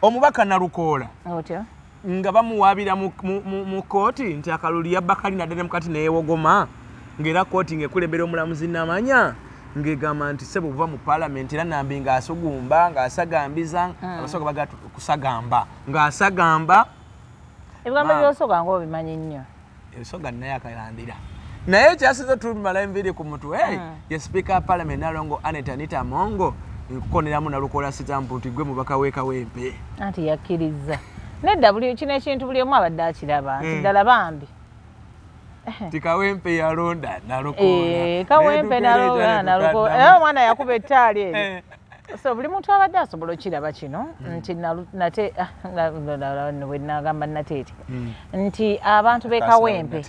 Omubaka Nalukoola otyo nga bamuwaabira mu kooti nti akalulu yabba kalina ddala mukati neewogoma, ng'era kooti ng'ekulembera omulamuzi Namanya ng'egamba nti ssebo buva mu paalamenti, era Nambi ng'asugumba ng'asagambiza. Abasoga baga kusagamba, ng'asagamba. Ebigambo by'osoga ng'obimanyi nnyo. Ebisoga naye akalandira, naye ekyasinze tumala enviiri ku mutwe ye Sipiika wa Parliament Nalongo Anet Anita Amongo nkukoneramu Nalukoola sitampu nti gwe mubaka w'e Kawempe. Anti yakkiriza nedda, buli kino ekintu buli omu abadde akiraba nti ddala bambi ti Kawempe yalonda Nalukoola. Kawempe Nalukoola, era omwana yakuba ettaali eryo. So buli muntu abadde asobola okiraba kino nti nate bwe nagamba Nateete nti abantu b'e Kawempe,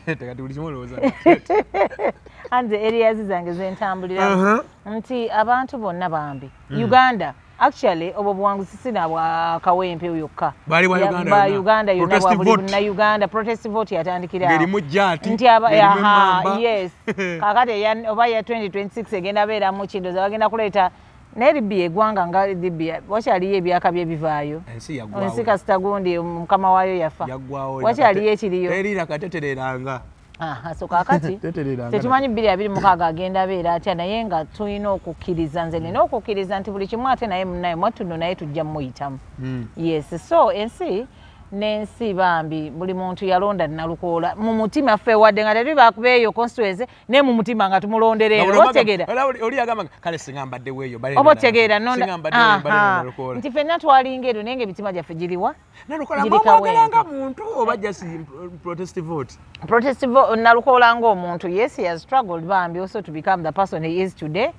anze areas zange zentambuliramu, nti abantu bonna bambi Uganda, actually obwo buwanguzi sina bwa Kawempe yokka, ba Uganda yonna, bwa buli Munnayuganda. Protest vote yatandikira nti yes, kakati oba ya 2026 egenda beeramu kindoza bagenda kuleeta naye Libya, eggwanga nga Libya wakyaliyo ebyaka byebivaayo. Ensi kasita gundi mukama waayo yafa, wakyaliyo ekiriyo. So kakati tetumanyi 2026 agenda abeera atya, naye nga tulina okukkiriza, nze nina okukkiriza nti buli kimu ate naye munaye mwattuno naye tujja muyitamu. Yes, so ensi n'ensi bambi buli muntu yalonda Nalukoola mu mutima ffe, wadde nga tetuli bakubeeyo constituency, naye mu mutima nga tumulondera ero, otegeera? Oli yagamba kale singa mbadde weeyo. Oba otegeera nti ffenna twalinga ero, naye nga emitima gyaffe giriwa? Nalukoola muntu oba just protest vote? Protest vote. Nalukoola ng'omuntu, yes, he has struggled bambi also to become the person he is today.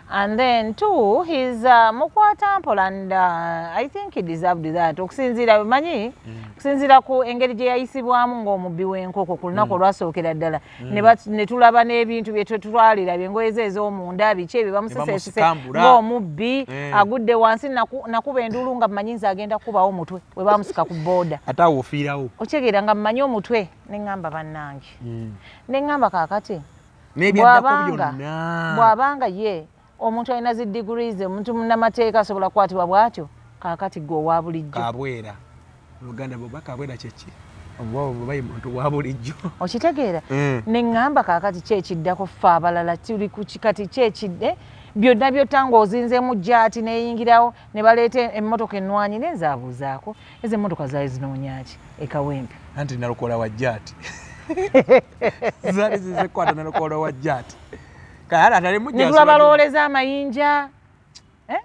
And then two, he's mukwata mpola and I think he deserved that, okusinziira manyi okusinziira ku engeri gye yayisibwamu ng'omubbi w'enkoko ku lunaku olwasookera ddala, ne tulaba n'ebintu bye tetwalirabye, engoye ze ez'omunda, biki ebyo, bamusesesese ng'omubbi agudde wansi. Nakuba enduulu nga mmanyi nze agenda kubawo omutwe we bamusika ku booda. Ate awo ofiirawo. Okitegeera, nga mmanyi omutwe, ne ŋŋamba bannange, ne ŋŋamba kaakati bw'abanga ye omuntu alina zi degrees, omuntu munnamateeka asobola kukwatibwa bw'atyo, kaakati gwe owa bulijjo. Kabwera Luganda bwoba kabwera kyeki oba muntu wa bulijjo. Okitegeera? Ne ŋŋamba kaakati ki ekiddako? Ffe abalala tuli ku kati ki ekidde byonna byotta ng'ozinzeemu jaati neeyingirawo ne baleeta emmotoka ennwanyi, nenze abuuzaako ezo emmotoka zaali zinoonya ki e Kawempe? Anti Nalukoola wa jaati, zaali zizekwata Nalukoola wa jaati kale atalimu. Ne tulaba looleza amayinja.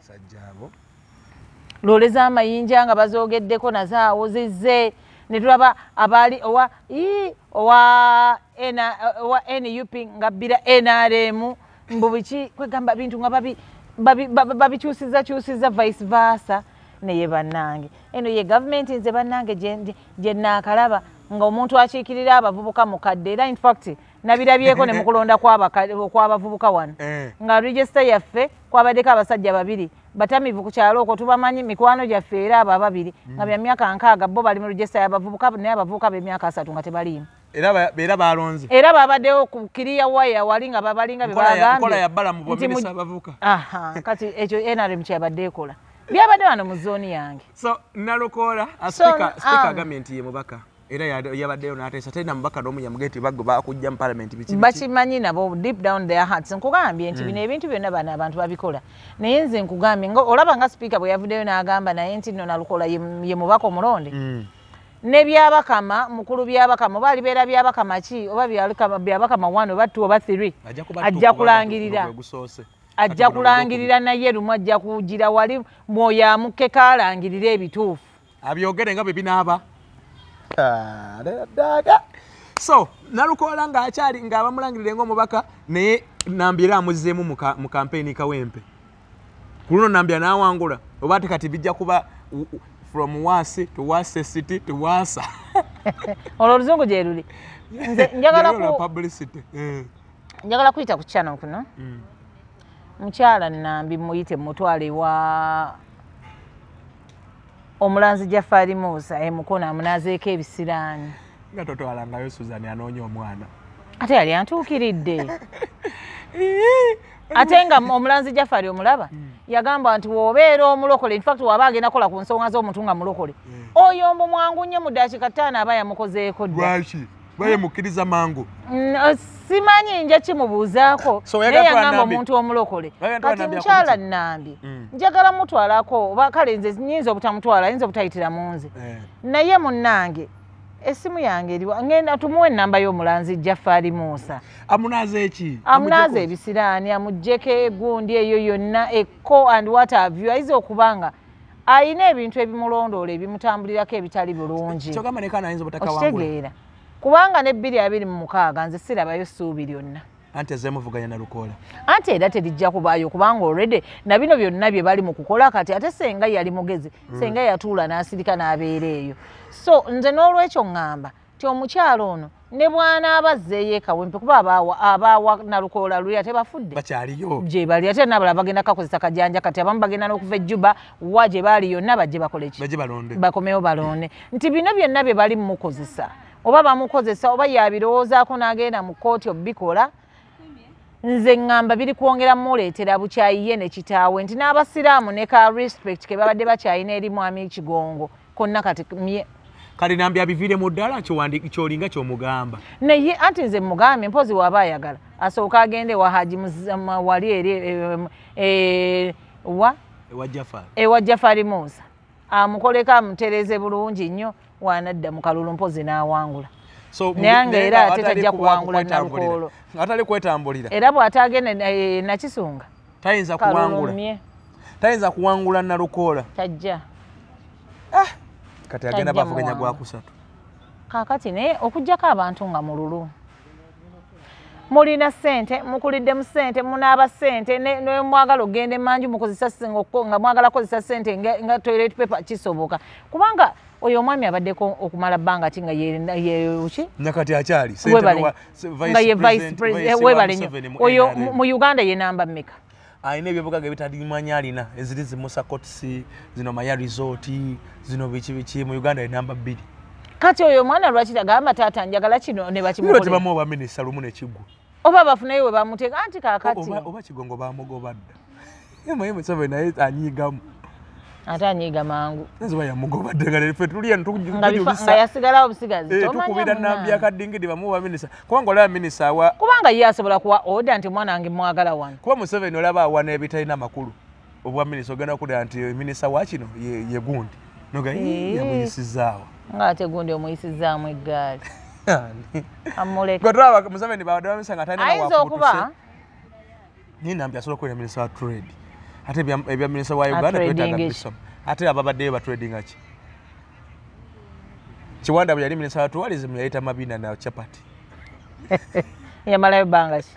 Sajjaabo. Looleza amayinja nga bazoogeddeko nazo awo zizze, ne tulaba abaali owa NUP nga bbira NRM mbu biki, kwegamba bintu nga babikyusiza kyusiza, vice versa. Naye bannange, eno ye gavumenti nze bannange gye naakalaba nga omuntu akiikirira abavubuka mukadde. Era infact nabirabyeko ne mukulonda kw'abavubuka wano nga register yaffe kwabaddeko abasajja babiri batamivu ku kyalo okwo, tubamanyi, mikwano gyaffe, era abo ababiri nga bya myaka 60 bo bali mu register y'abavubuka, naye abavubuka b'emyaka 30 nga tebaliimu. Era balonze. Era babaddewo ku kiriya waya wali nga babalinga bye bagambye ya bala mu baminisita abavubuka. Kati ekyo NRM kyabadde ekola byabadde wano mu zooni yange. So Nalukoola, speaker agambye nti ye mubaka, era yabaddeyo n'ateesa terina mubaka n'omu yamugeti baggo bakujja mu parliament biki. Bakimanyi nabo deep down their hearts. Nkugambye nti bino ebintu byonna bano abantu babikola, naye nze nkugambye nga olaba nga sipiika bwe yavuddeyo n'agamba naye nti nno Nalukoola ye mubaka omulonde ne Byabakama mukulu Byabakama, oba alibeera Byabakama ki, oba Byabakama 1 oba 2 oba 3, ajja kulangirira naye lumu ajja kugira wali mwoyo amukeka alangirira ebituufu. Abyogere nga bwe binaaba. So Nalukoola ng'akyali ng'abamulangirire ng'omubaka, naye Nambi era amuzzeemu mu kampeyini Kawempe ku luno Nambya n'awangula, oba ate kati bijja kuba from worse to worse city to worse. Olwo oluzungu gye luli, nze njagala publicity. Njagala kuyita ku channel kuno mukyala Nambi muyite mutwale wa omulanzi Jafari Musa emukono amunaazeeko ebisiraani. Nga totwalangayo Suzan anoonya omwana. Ate yali antuukiridde. Ate nga omulanzi Jafari omulaba yagamba nti wobeera omulokole, in fact waba agenda kola ku nsonga z'omuntu nga mulokole, oyo mbu mwangu nnyo mu ddakiika 5 aba yamukozeeko dda. Lwaki baye mukkiriza mangu? Simanyi, nja kimubuuzaako. So, naye oyagala yagamba Nambi? omuntu omulokole. Oyagala Kati Nambi mukyala akubiki? Nambi njagala mutwalako, oba kale nze nyinza obutamutwala, ayinza obutayitira mu nze, naye munnange essimu yange eriwa? Ngenda tumuwe ennamba y'omulanzi Jafari Musa. Amunaaza eki? Amunaaza ebisiraani, amuggyeko egundi eyo yonna ekko and what have you. Ayinza okuba nga ayina ebintu ebimulondoola, ebimutambulirako ebitali bulungi. Kyogamba ne kaana ayinza obutakawangula? Okitegeera? Kubanga ne 2026 nze sirabayo ssuubi lyonna. Anti azemuvuganya na Lukoola. Anti era terijja kubaayo, kubanga already na bino byonna bye bali mu kukola kati. Ate senga yali mugezi, senga yatuula n'asirika n'abeera eyo. So nze n'olwekyo ŋŋamba ti omukyalo ono ne bw'anaaba azzeeyo e Kawempe, kuba abaawa Nalukoola luli ate bafudde. Bakyaliyo. Gye bali, ate n'abalala bagenda kakozesa kajanja. Kati abamu bagenda n'okuva ejjuba wa gye baali yonna, bajje bakole ki? Bajje balonde. Bakomewo balonde. Nti bino byonna bye bali mumukozesa, oba bamukozesa, oba yabirowoozaako n'agenda mu kkooti obikola, nze ŋŋamba biri kwongera muleetera bukyayi ye ne kitaawe, nti n'abasiraamu ne ka respect ke babadde bakyayina eri mwami Kigongo konna kati mye. Kale Nambi abiviiremu ddala, kyolinga kyomugamba? Naye anti nze mugambye mpozi waaba ayagala asooka agende wa Haji wali eri wa Ewa Jafari. Ewa Jafari Musa, amukoleko, amutereze bulungi nnyo, wanadda mu kalulu mpozi n'awangula. So, Naye nga era ate atali tajja kuba kuwangula kwetambulira. Nalukoolo. Atali kwetambulira. Era bw'atagenda Nakisunga Tayinza kuwangula. kalulumye. Tayinza kuwangula Nalukoola. Tajja. Kati agenda Tajja bavuganya muwangula. gwakusatu. Kaakati naye okugjako abantu nga mululu, mulina ssente, mukulidde mu ssente, munaaba ssente, ne mwagala okugenda emanju mukozesa nga mwagala kukozesa ssente nga toilet paper, kisoboka, kubanga oyo omwami abaddeko okumala bbanga ki nga ye ki? Nakati akyali Webale. Nga ye vice president. Webale nnyo. Oyo mu Uganda ye namba mmeka? Alina ebyobugaga ebitalimanya, alina eziri zimusa kotisi zino, Maya Resort zino, biki biki. Mu Uganda ye namba 2. Kati oyo omwana lwaki tagamba taata njagala kino ne Biro bakimukolera? tebamuwa obwa minisita lumu nekiggwa. Oba bafuneyo we bamuteeka anti kaakati. Oba Kigongo bamugoba dda. Naye Museveni naye anyiigamu. Ate anyiiga mangu. Nze yamugoba dda nga ffe tuli eno Nga yasigalawo busigazi. Eh, Tomanya tukubira Nambi munnange. akadingidi bamuwa minisita, kubanga olaba minisita awa Kubanga ye asobola kuwa order nti omwana wange mwagala wano. Kuba Museveni olaba awa n'ebitalina makulu obwa minisita. Ogenda okulira nti minisita wa kino ye gundi noga Eh. yamuyisizaawo. Ng'ate gundi omuyisizaamu eggaali, amuleka. Gwe tulaba Museveni babadde bamisa nga talina Ayinza okuba naye Nambi asobola okubeera minisita wa trade, ate ebya minisita wa Uganda Atrading twetaaga ki? bisoma. Ate ababaddeyo batradinga ki? Kiwanda bwe yali minisita wa tourism yayita mabina na chapati. Yamalayo bbanga ki?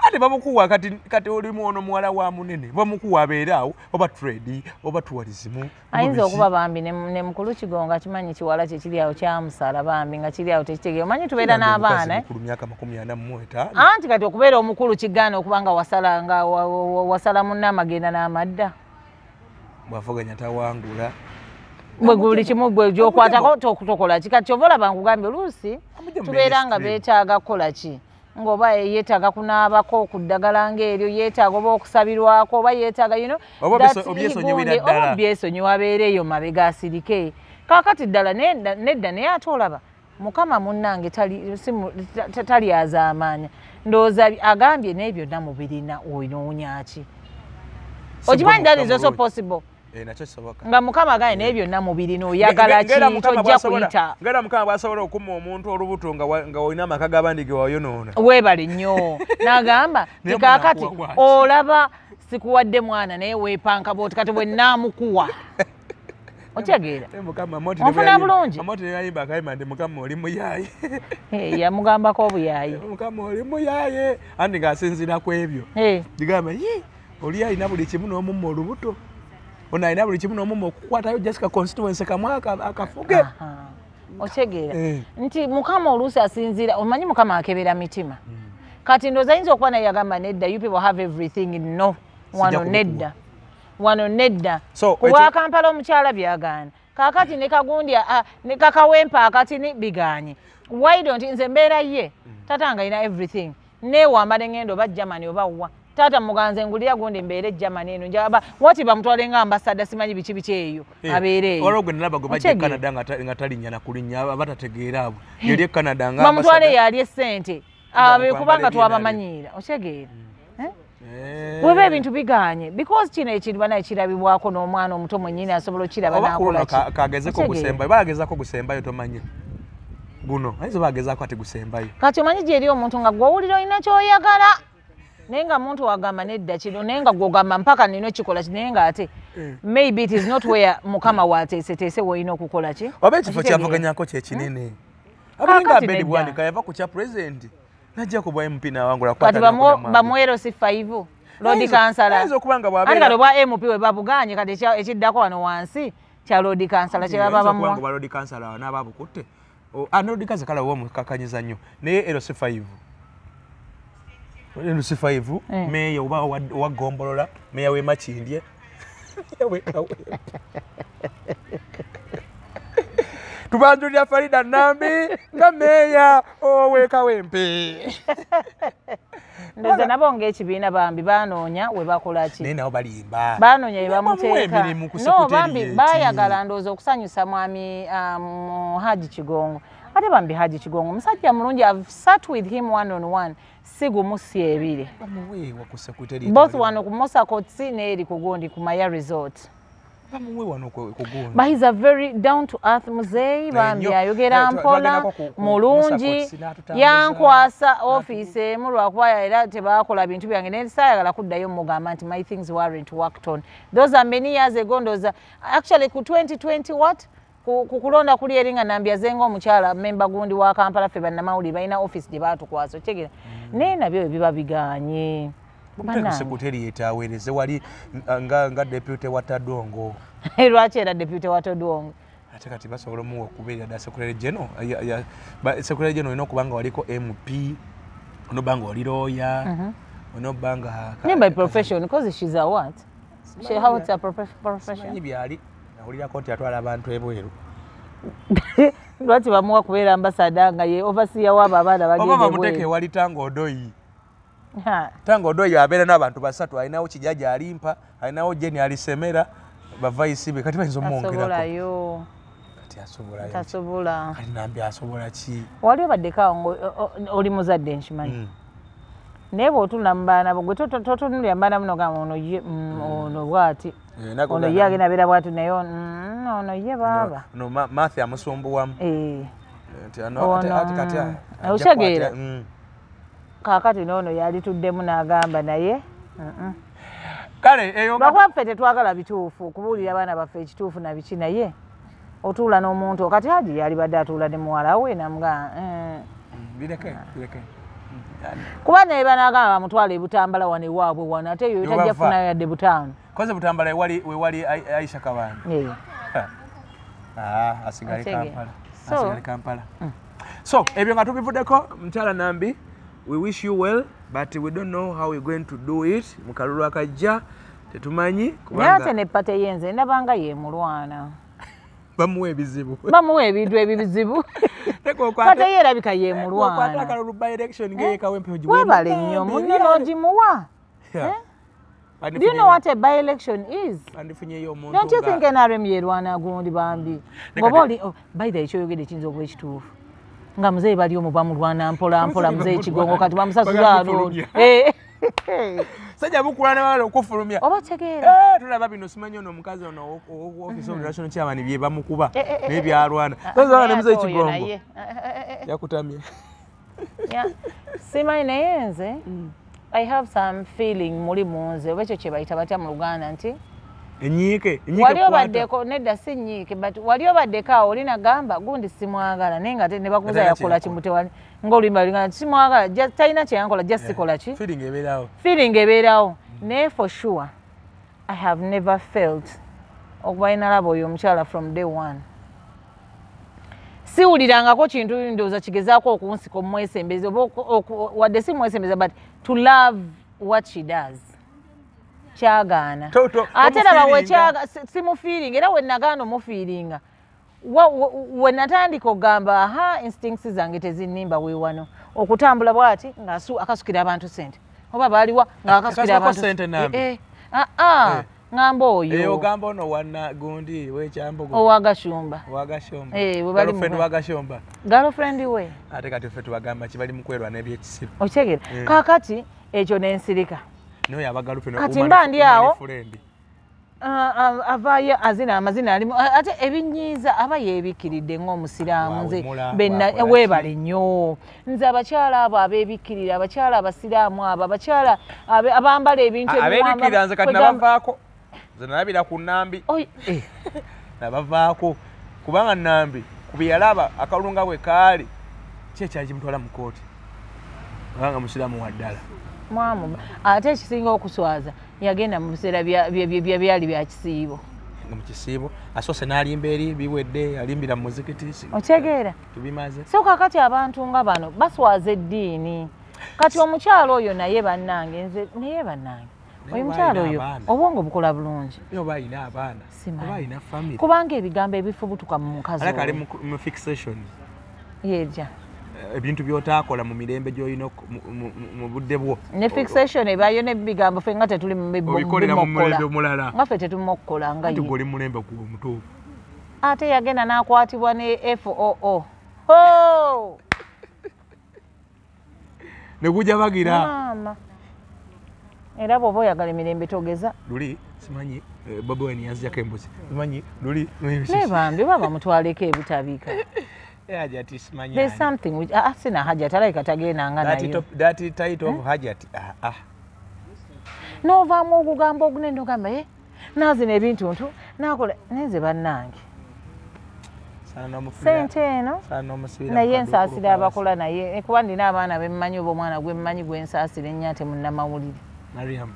Ate bamukuwa kati, kati olimu ono muwala wa munene, bamukuwa abeere awo, oba trade oba tourism, oba Ayinza biki. okuba bambi ne mukulu Kigongo akimanyi kiwala kye kiri awo kyamusala, bambi nga kiri awo tekitegeera. Omanyi tubeera Nambi omukazi n'abaana, eh? mukulu, myaka 45. Anti kati okubeera omukulu kigaana okuba nga wasala nga wasala munne amagenda n'amadda. Bwavuganya tawangula. Bwe buli kimu gwe gyokwatako tokola ki? Kati kyova olaba nkugambye oluusi Amugye mu tubeera nga mainstream. beetaaga kukola ki, ng'oba yeetaaga kunaabako ku ddagala ng'eryo, yeetaaga oba okusabirwako, oba yeetaaga Oba that obyesonyiwira gundi, oba ddala. obyesonyiwa, abeera eyo mabega asirike. Kaakati ddala nedda, naye ate olaba Mukama munnange talyazaamaanya. Ndowooza agambye naye byonna mubirina, onoonya ki? Okimanyi that is also possible. Eh, nakyo kisoboka. Nga Mukama agambye naye byonna mubirina, oyagala ki? Ng'era Mukama Tojja bw'asobola- kuyita. Ng'era Mukama bw'asobola okumma omuntu olubuto nga olina amaka g'abandi ge wayonoona. Weebale nnyo. N'agamba Naye ti kaakati mwana akuwa bw'ati. olaba sikuwadde mwana, naye weepanka bwoti, kati bwe naamukuwa, okitegeera? Eh, Mukama Amoti Onfuna bulungi? Amoti ne yayimba akayimba nti Mukama oli muyaaye. Eh, yamugambako obuyaayi. Mukama oli muyaaye, anti ng'asinziira ku ebyo. Eh, Ligamba ye oli alina buli kimu n'omumma olubuto, ono alina buli kimu n'omumma okukwatayo Jessica constituency kamu akafuge. Aha. Okitegeera? Eh. Nti Mukama oluusi asinziira, omanyi Mukama akebera mitima. Kati ndowooza ayinza okuba naye yagamba nedda, you people have everything, no wano kumukuwa. Nedda wano nedda. So, Ku bwa Kampala omukyala byagaana, kaakati ne kagundi ne kakawempa akati ni biganye. Why don't nze mbeera ye tata nga alina everything, neewamba ne ngenda oba Germany oba wa. Taata muganze ngulira gundi mbeere Germany eno njaba wati bamutwale nga ambassador simanyi biki biki eyo abeere eyo. Waliwo gwe nalaba gwe bajja e Canada nga talinnya na kulinnya abatategeera abo. Yali e Canada nga bamutwale yali essente abe kubanga twabamanyiira otegeera. Weba ebintu biganye because kino ekintu banaye kirabibwako n'omwana omuto mwennyini asobola okiraba n'akola ki. Kagezeko gusembayo bagezaako gusembayo tomanyi guno ayinza bagezaako ati gusembayo. Kati omanyi gyeri omuntu nga gw'owulira olina ky'oyagala naye nga muntu wagamba nedda kino naye nga gw'ogamba mpaka nina okikola ki naye nga ate maybe it is not where Mukama waateeseteese w'olina okukola ki. Oba ekifo kyavuganyako kye kinene. Abalinga Abedi Bwanika yava ku kya president najja ku bwa MP n'awangula kwata. Kati bamuwe LC5 Lord Councillor. Ayinza okuba nga bw'abeera ate kati obwa MP we babuganye kati ekiddako wano wansi kya Lord Councillor kye baba bamuwa. Ayinza okuba nga bwa Lord Councillor n'aba abukutte. Lord Councillor kale oba omukakanyiza nnyo naye LC5 LC5 meeya oba owa ggombolola meeya w'e Makindye tubanjulira Farida Nambi nga meeya ow'e Kawempe. Ndowooza nabo ng'ekibiina bambi banoonya we bakola ki. Naye nabo balimba. Banoonya we bamuteeka. No bambi baayagala ndowooza okusanyusa mwami Haji Kigongo. Ate bambi Haji Kigongo musajja mulungi. I've sat with him one on one. Si gumu si ebiri. Both wano ku Musa Kotsi n'eri ku gundi ku Maya Resort. But he's a very down to earth muzeeyi bambi ayogera mpola mulungi yankwasa office emu lwakuba era tebakola bintu byange naye saayagala kuddayo mugamba nti my things weren't worked on. Those are many years ago ndowooza actually ku 2020 what ku kulonda kuli eri nga Nambi azenga omukyala memba gundi wa Kampala ffe bannamawulire balina office gye baatukwasa otegeera naye nabyo biba biganye. Secretariat aweereze wali nga deputy wa Tadongo. Lwaki era deputy wa Tadongo? Ate kati basobola omuwa okubeera ddala secretary general. Secretary general olina okuba nga waliko MP, olina okuba nga oli lawyer, olina okuba nga naye by profession because she's a what? She how it's a profession. Simanyi byali nawulirako nti atwala abantu ebweru. Lwaki bamuwa kubeera ambassador nga ye overseer w'abo abaana bagenda Oba ebweru? bamuteeke ewali Tanga Odoi. Tanga Odoi abeera n'abantu basatu alinawo Kijaja alimpa alinawo Jeni alisemera bavaisi be kati bayinza omwongerako. Kati asobolayo. Tasobola. Kati Nambi asobola ki? Wali obaddeko awo oli muzadde nkimanyi. Naye bw'otunula mu baana bo gwe totunulira mu baana muno gamba ono ye ono bw'ati. Ono ye agenda abeera bw'ati naye ono ye baaba. No Matthew amusumbuwamu. Ati kati Otegeera. Kaakati n'ono yalituddemu n'agamba naye kale eyo lwakuba ffe tetwagala bituufu okubuulira abaana baffe ekituufu na biki naye otuula n'omuntu kati Haji yalibadde atuula ne muwala we namugamba bireke bireke kuba naye banaagamba bamutwale e Butambala wano ewaabwe wano ate eyo tajja kufunayo yadde butaano. Koze Butambala wewali Aisha Kabanda. Asigale Kampala. Asigale Kampala. So ebyo nga tubivuddeko mukyala Nambi, we wish you well, but we don't know how we're going to do it. Mukalulu akajja tetumanyi kubanga ate ne pate yenze ndabanga ye mulwana. Bamuwe ebizibu. Bamuwe ebintu ebizibu. Pate ye erabika ye mulwana. Okwata akalulu by election ngeye Kawempe ogiwe. Webale nnyo munno n'ogimuwa. Do you know what a by-election is? Don't you think NRM yerwana gundi bambi? Ngoba oli by the way ekyoyogedde kiyinza okuba ekituufu. Nga muzeeyi bali omu bamulwana mpola mpola muzeeyi Kigongo kati bamusasuza alo. Sajja bukulwana bala okufulumya. Oba tegeera. Tulaba bino simanyi ono omukazi ono office of national chairman bye bamukuba naye byalwana. Sasa ne muzeeyi Kigongo. Yakutamye. Simanyi naye nze I have some feeling muli munze oba ekyo kye bayita batya mu Luganda nti enyiike wali obaddeko nedda si nnyiike but wali obaddeko awo oli nagamba gundi simwagala naye nga ne bakubuuza yakola ki mutewali ng'oluyimba lulinga nti simwagala talina kye yankola just sikola ki feeling ebeerawo naye for sure I have never felt okuba nalaba oyo omukyala from day one siwulirangako kintu ndowooza kigezaako okunsika omwesembeza oba wadde si mwesembeza but to love what she does kyagaana ate laba wekyaga simufiiringa era we nagaana omufiiringa we natandika okugamba aha instincts zange tezinnimba weewano okutambula bw'ati nga akasukira abantu sente Oba baaliwa ng'akasukira abantu. Ngamba oyo. Ogamba ono wana gundi w'ekyambogo. Owagashumba. Owagashumba. Girlfriend wagashumba. Girlfriend we. Ate kati ffe tubagamba ki bali mu kwerwa n'ebyekisiru. Okitegera. Kaakati ekyo n'ensirika. N'oyo aba girlfriend. Kati mba ndi awo. Avaayo azina amazina alimu ate ebinyiiza aba yeebikkiridde ng'omusiraamu nze weebale nnyo nze abakyala abo abeebikkirira abakyala abasiraamu abo abakyala abambala ebintu abeebikkirira nze kati nabavaako nze nalabira ku Nambi nabavaako kubanga Nambi ku bye yalaba akalunga bwe kaali ki ekyali kimutwala mu kkooti kubanga musiraamu wa ddala. Mwamu ate ekisinga okuswaza yagenda mu biseera byali bya kisiibo. Mu kisiibo asoose n'alimba eri biwedde alimbira mu muzikiti. Otegeera. Tubimaze. So kaakati abantu nga bano baswaza eddiini. Kati omukyalo oyo naye bannange nze naye bannange. Oyo mukyalo oyo obwongo bukola bulungi. Oba alina abaana. Oba alina family. Kubanga ebigambo ebifubutuka mu mukazi oyo. Aleka ali mu fixation. Yejja. Ebintu by'otaakola mu mirembe gy'olina mu budde bwo. Ne fixation ebayo n'ebigambo ffe nga tetuli obikolera mu mulembe omulala. Nga ffe tetumokkola nga ye. Ate gw'oli mulembe gwo omutuufu. Ate yagenda n'akwatibwa ne FOO. Ho! Ne gujja bagira. Maama. Era bw'oba oyagala emirembe togeza. Luli simanyi Bobi Wine yanzijako embuzi. Simanyi luli. Naye bambi baba mutwaleko ebutabika. Hajati simanyi. There's something which sina Hajati alabika tagendanga nayo. That title of Hajati. N'ovaamu ogugamba ogunene ogamba naazina ebintuntu naakola nenze bannange. Sente eno naye nsaasira abakola naye kuba ndina abaana bemmanyi oba omwana gwe mmanyi gwe nsaasira ennyo ate munnamawulire. Mariam.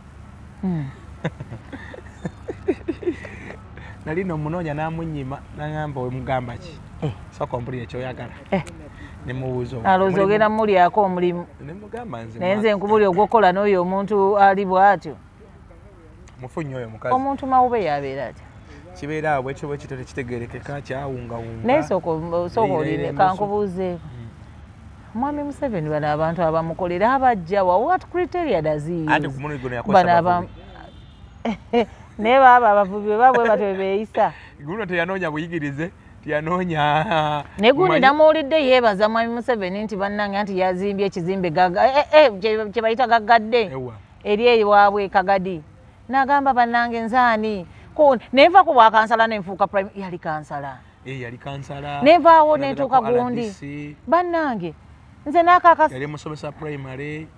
Nali n'omunoonya n'amunnyima n'angamba omugamba ki? Sooka ompulire ky'oyagala. Ne mubuuza. Alowooza ogenda mmulyako omulimu. Ne mugamba nze. Naye nze nkubulya ogw'okukola n'oyo omuntu ali bw'atyo. Mufu nnyo oyo mukazi. Omuntu mawube yabeera atya? Kibeera awo bwekyo bwekito tekitegeerekeka kyawungawunga. Naye sooka olinde kankubuuzeeko. Mwami Museveni bano abantu abamukolera abajja wa what criteria does he use? Anti ku mulundi guno yakozesa abavubi. Naye baaba abavubi bwe baba bwe batyo beeyisa. Guno teyanoonya buyigirize. Tiyanoonya. Naye gundi namuwulidde yeebaza Mwami Museveni nti bannange nti yazimbye ekizimbe kye bayita gaggadde eri ewaabwe Kagadi. N'agamba bannange nzaani nenva ku bwakansala nenfuuka prime yali kansala. Yali kansala. Nenvaawo nentuuka gundi. Bannange nze n'akakasa. Yali musomesa primary.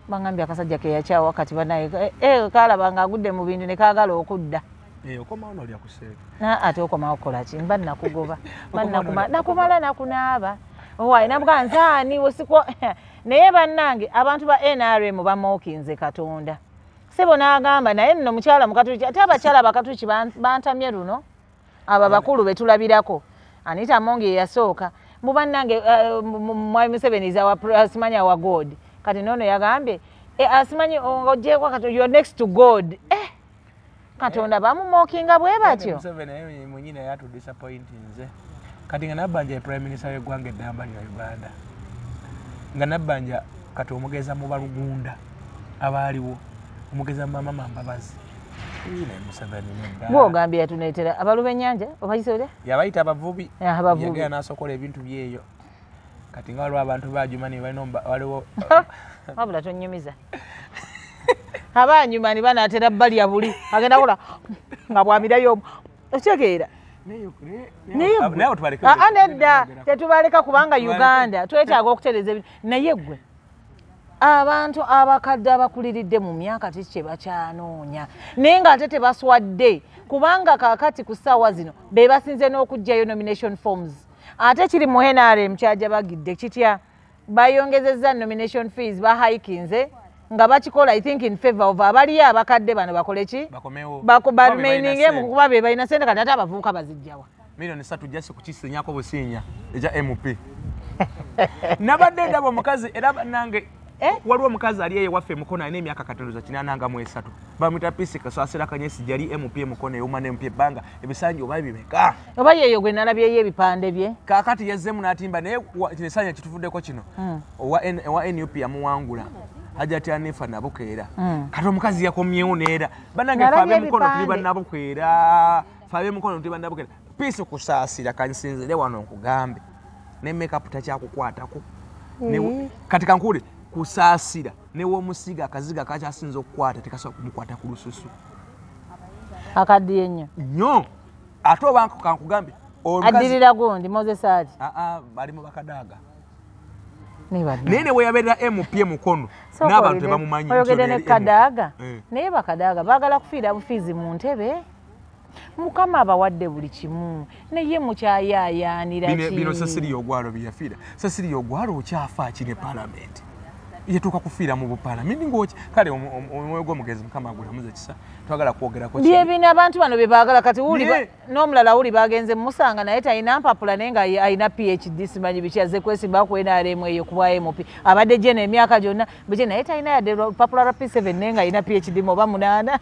Bangambye akasajja ke yakyawa kati bannaye kalaba ng'agudde mu bintu ne kaagala okudda. Okomawo n'olya ku ssente. Ate okomawo kukola ki? Mba nnakugoba. Nakumala nakunaaba. Owaaye nabuga nzaani osikwo. Naye bannange abantu ba NRM bamookinze Katonda. Ssebo n'agamba naye nno mukyala Mukatuliki ate abakyala Abakatuliki bantamye luno. Abo abakulu be tulabirako. Anita Among ye yasooka. Mu bannange Mwami Museveni is our simanyi our God. Kati noono yagambye asimanyi ng'ogyeko kati you are next to God. Katonda bamumookinga bwe batyo. Museveni naye mwennyini yatudisappointinze. Kati nga Nabbanja ye prime minister w'eggwanga eddamba lya Uganda. Nga Nabbanja kati omugeza mu balugunda abaaliwo, omugeza mu bamama Mbabazi. Gw'ogambye yatuneetera abaluba ennyanja obayise otya? Yabayita abavubi. Abavubi. Yagenda n'asokola ebintu byeyo. Kati nga waliwo abantu bajumani balina waliwo wabula tonnyumiza. Abanyumani banaatera balya buli agenda kola nga bwamirayo okitegeera. Nedda tetubaleka kubanga Uganda twetaaga okutereeza ebintu. Naye ggwe abantu abakadde abakuliridde mu myaka kiki kye bakyanoonya naye ng'ate tebaswadde kubanga kaakati ku ssaawa zino be basinze n'okuggyayo nomination forms. Ate kiri mu NRM kyajja bagidde kitya bayongezezza nomination fees bahikinze nga bakikola I think in favor of abaliyo abakadde bano bakole ki baremaininge mu kuba be balina ssente kati ate abavubuka bazijjawa. Milioni 3 just kukisinyako businya ekya MP. Nabadde ndaba omukazi era bannange waliwo omukazi ali eyo waffe Mukono alina emyaka katonda 83 bamuyita Pisi Kasasira Kanyesi gyali MP Mukono ewuma ne MP ebbanga ebisanja oba bimeka oba yeeyo gwe nalabyeyo ebipande bye. Kaakati yazzeemu n'atimba naye kino ekisanja kituvuddeko kino owa NUP yamuwangula Hajati Hanifa Nabukeera. Kati omukazi yakomyewo neera. Bannange ffe ab'emukono tuli bannabukeera. Ffe ab'emukono tuli bannabukeera. Peace Kusaasira kansinzire wano nkugambe. Ne makeup takyakukwatako. Kati kankule Kusaasira ne w'omusiiga akaziga kakyasinza okukwata tekasobola kumukwata ku lususu. Akaddiye nnyo. Nnyo. Ate oba kankugambe. Addirira gundi Moses ati. Bali mu bakadaaga. Naye ne weyabeerera MP Mukono n'abantu tebamumanyi. Oyogedde ne Kadaaga. Naye bakadaaga baagala kufiira bufiizi mu ntebe. Mukama abawadde buli kimu naye mukyayaayaanira ki? Bino Cecilia Ogwalo bye yafiira. Cecilia Ogwalo okyafa ki ne paalamenti? Yatuuka kufiira mu bupaalamenti ng'oki? Kale omwoyo gw'omugenzi Mukama agulamuze ekisa, twagala kwogerako ki? Bye bino abantu bano bye baagala kati wuli n'omulala wuli bagenze musanga naye talina mpapula naye nga alina PhD simanyi biki azze kwesimba ku NRM eyo ku bwa MP abadde gye emyaka gyonna biki naye talina yadde lupapula lwa P7 naye nga alina PhD oba 8.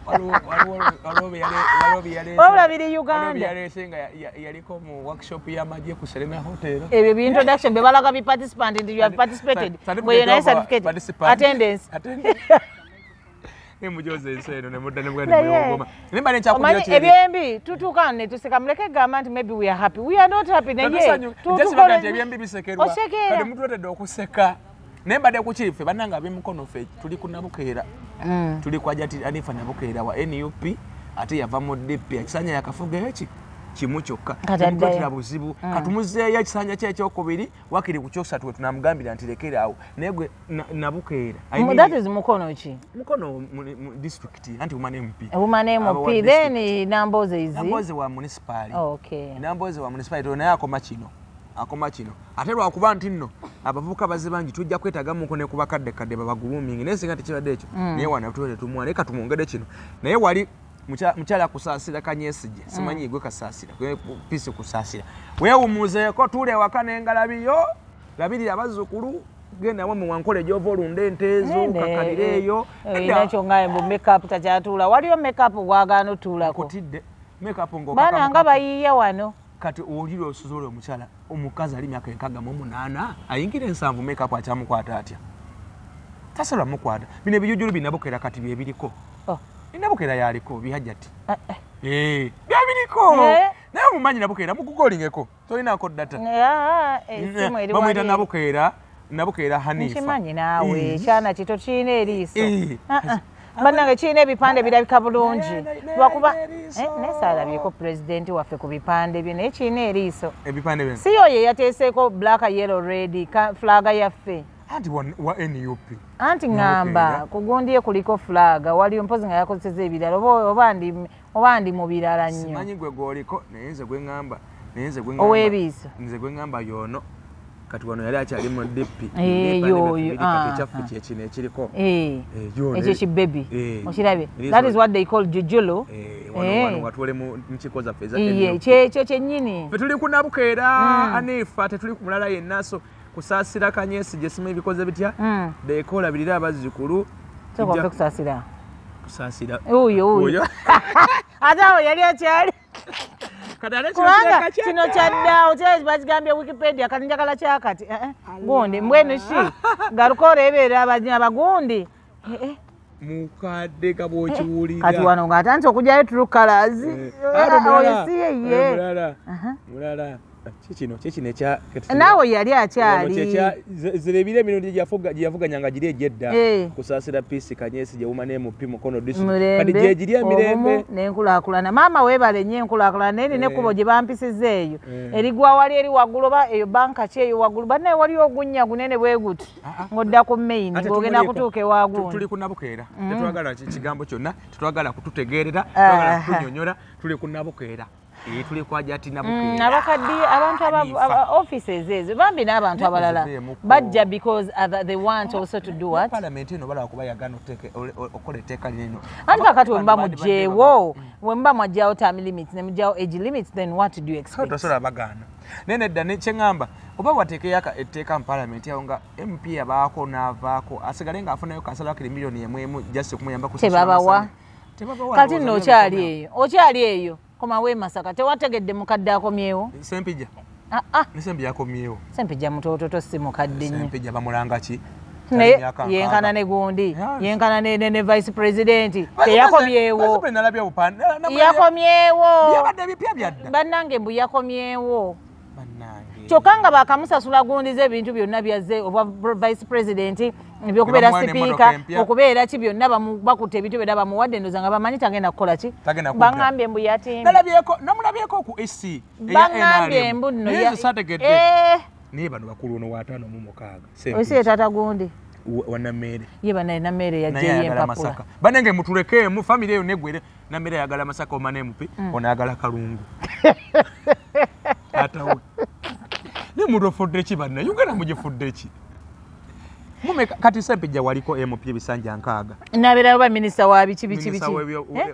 Wabula biri Uganda. Yaleese nga yaliko mu workshop y'amagye ku Serena Hotel. Ebyo bi introduction bye balaga bi participant nti you have participated. Bwe naye certificate. Attendance. Ebyembi tutuuka ne tuseka muleke gamba nti maybe we are happy. We are not happy naye tutukola ebyembi bisekerwa. Kati mutuletedde okuseka. Naye mbadde ku kife bannange ab'emukono ffe tuli ku Nabukeera. Tuli ku Hajati Hanifa Nabukeera wa NUP ate yava mu DP ekisanja yakafuga eki kimu kyokka. Temutuleetera buzibu. Katumuzeeyo ekisanja kye ekyokubiri wakiri ku kyokusatu we tunamugambira nti lekera awo. Naye gwe Nabukeera. That is Mukono ki? Mukono district anti woman MP. Woman MP then Namboze is. Namboze wa municipal. Okay. Namboze wa municipal naye akoma kino. Akoma kino. Ate lwakuba nti nno abavubuka bazze bangi tujja kwetagamuko ne ku bakadde kadde babagulumingi naye singa tekibadde ekyo. Naye wano tuwere tumuwa leka tumwongere kino. Naye wali mukyala Kusaasira Kanyesigye simanyi gwe Kasaasira Peace Kusaasira weewummuzeeko tuule ewaka n'engalabiyo labirira abazzukulu genda wamwe wankole gy'ova olunda ente ezo kakalire eyo ekyo nga mbu makeup takyatuula waliyo makeup gwagaana otuulako kutidde makeup ng'okaka baana nga bayiiya wano kati owulira osuza omukyala omukazi ali myaka 68 ayingira 70 makeup akyamukwata atya tasobola mukwata bino ebijujulu binabukeera kati bye biriko. Nabukeera yaliko bihajati. Byabiriko. Naye omumanyi Nabukeera mugugolingeko. Tolinako data. Bamuyita Nabukeera, Nabukeera Hanifa. Nkimanyi naawe kyana kito kirina eriiso. Bannange kirina ebipande birabika bulungi. Lwakuba naye saalabyeko pulezidenti waffe ku bipande bye naye kirina eriiso. Ebipande bye. Si oyo yateeseeko black yellow red flaga yaffe. Anti wa NUP. Anti ngamba kugundi ye kuliko flaga waliyo mpozi nga yakozesezza ebirala oba ndi mu birala nnyo. Simanyi gwe gwoliko naye nze gwe ŋŋamba naye nze gwe ŋŋamba ow'ebiiso nze gwe ŋŋamba y'ono kati wano yali akyali mu DP. Yoyo kati ekyaffe kye kino ekiriko. Ekyo kibebi okirabye that is what they call jujulu. Wano watwale mu nkiiko zaffe eza NUP. Kyekyo kyennyini. Ffe tuli ku Nabukeera Hanifa tetuli ku mulala yenna so Kusaasira Kanyesigye simanyi bikoze bitya deeko labirira abazzukulu. Sooka Kusaasira. Kusaasira. Oyo. Ate awo yali akyali. Kubanga kino kyaddawo kyali bakigambye Wikipedia kati njagala kyakati. Gundi mbwenu ki garuka oreeberera abagundi. Mukadde ka bw'okiwulira. Kati wano ng'atandise okugyayo true colours. Oyo si ye. Mulala. Kikino ekya naawe yali akyali zire ebiro emirundi gye yavuganyanga giri egy'edda Kusaasira Peace Kanyesigye woman MP Mukono district kati gye giri emirembe n'enkulaakulana maama weebale nnyo enkulaakulana naye nina ekkubo gye bampisizza eyo erigwa wali eri waggulu oba eyo banka ki eyo waggulu bannaye waliyo ogunnya gunene bwe guti ng'odda ku main ng'ogenda kutuuka ewa gundi. Tuli ku Nabukeera tetwagala kigambo kyonna tetwagala kututegeerera tetwagala kutunyonnyola tuli ku Nabukeera. Tuli kwa Hajati Nabukeera. Abakadde abantu aba offices ezo bambi n'abantu abalala bajja because they want also to do what? Parliament eno balaba kuba yagaana okukola etteeka lino. Anti kakati we muba muggyeewo we muba mwaggyawo term limits ne muggyawo age limits then what do you expect? Tosobola bagaana. Naye nedda kye ŋŋamba oba wateekeyo etteeka mu parliament awo nga MP abaako n'avaako asigale ng'afunayo kansala wakiri miliyoni emu just okumuyamba kusasula. Tebabawa. Kati nno okyali eyo. Koma we Masaka tewategedde mukadde akomyewo. Sempijja. Ne Sempijja akomyewo. Sempijja mutototo si mukadde nnyo. Sempijja bamulanga ki? Naye yenkana ne gundi, yenkana ne vice president. Teyakomyewo. Yakomyewo. Byabadde bipya byadda. Bannange mbu yakomyewo. Kyokka nga bakamusasula gundi ze ebintu byonna byazze obwa vice president ebyokubeera sipiika okubeera ki byonna bakutte ebintu byonna bamuwadde ndoza nga bamanyi tagenda kukola ki. Baŋŋambye mbu yatimbye. Namulabyeko ku SC eya Baŋŋambye mbu nno naye bano bakulu ono wa 56. Osi ye taata gundi. Wanammeere. Ye banaye Nammeere yaggyeyo empapula. Bannange mutulekeemu famire eyo neggwere. Nammeere ayagala Masaka oma ne MP, ono ayagala Kalungu. Taata we. Ne mutufudde ki banna? Uganda mugifudde ki? Mumeka kati Ssempijja waliko MP ebisanja 6. Nabeerayo ba minisita wa biki biki biki.